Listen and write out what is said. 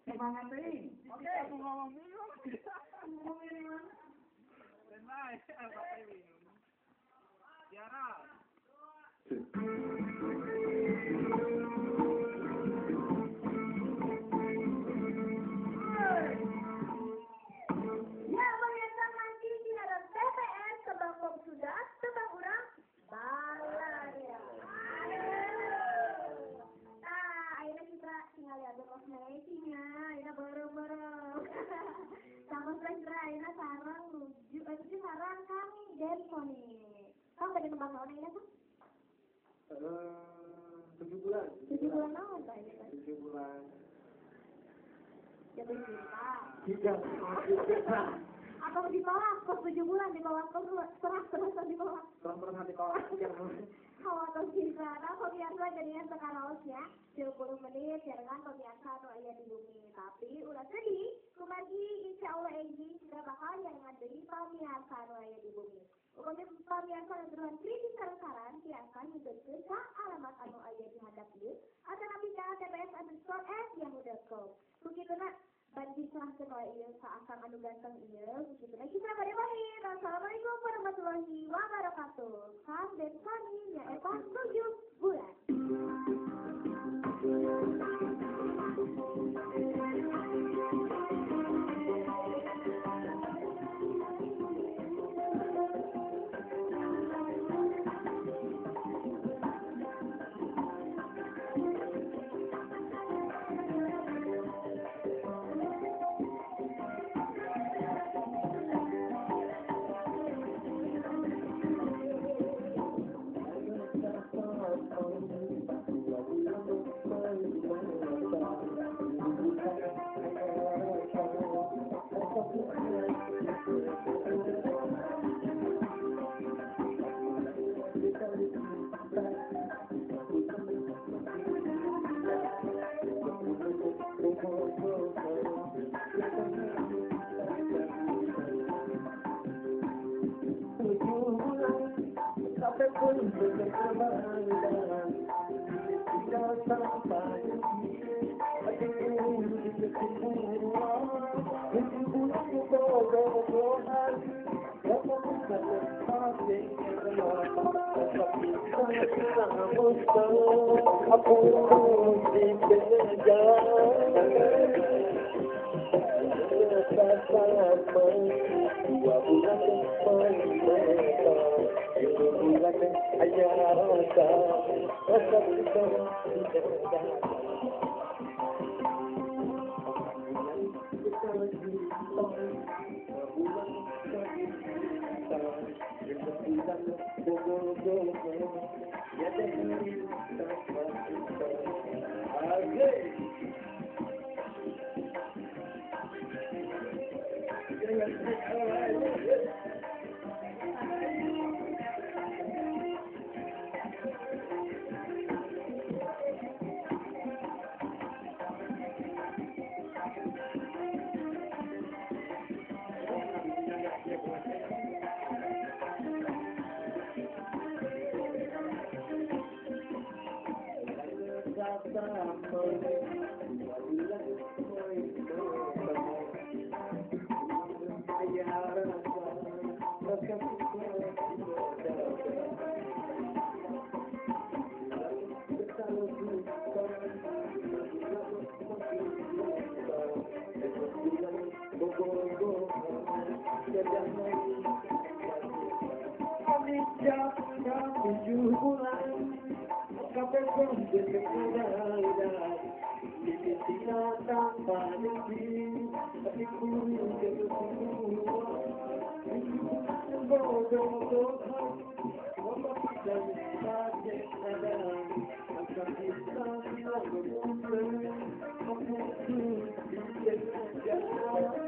Semangat nih. Oke. Aku ngomong bingung. Ngomong ini mana? Tiara. Ya, pemirsa masih di dalam TPS Tebang Pop sudah, tebang urang balarea. Nah, akhirnya kita tinggal lihat kosmetiknya, akhirnya bareng-bareng. Sama fresh akhirnya sarang lucu, itu sarang Kang Densoni. Kang pada tempat mana ini tuh? 7 bulan. 7 bulan apa Pak ini? 7 bulan. Jatuh cinta. Tidak. Atau ditolak, kok 7 bulan ditolak, kok terus-terusan ditolak. Terus-terusan ditolak. Kalau cinta, nah pemirsa jadinya sekarang ya 30 menit jangan pemirsa atau ayah di bumi. Tapi ulah sedih, kumargi insya Allah enjing kita bakal yang ngadei pemirsa atau ayah di bumi. Upami pemirsa dan teruhan kritik saran-saran tiasa nyebutkeun ka alamat anu aya di hadap ieu atau nabi ka tps_@yahoo.com. Kukituna bagi serahkeun wae ieu ka akang anu ganteng ieu, kukituna kita bade pamit. Assalamualaikum warahmatullahi wabarakatuh. Kang dan Sani nyaeta 7 bulan. Yeah.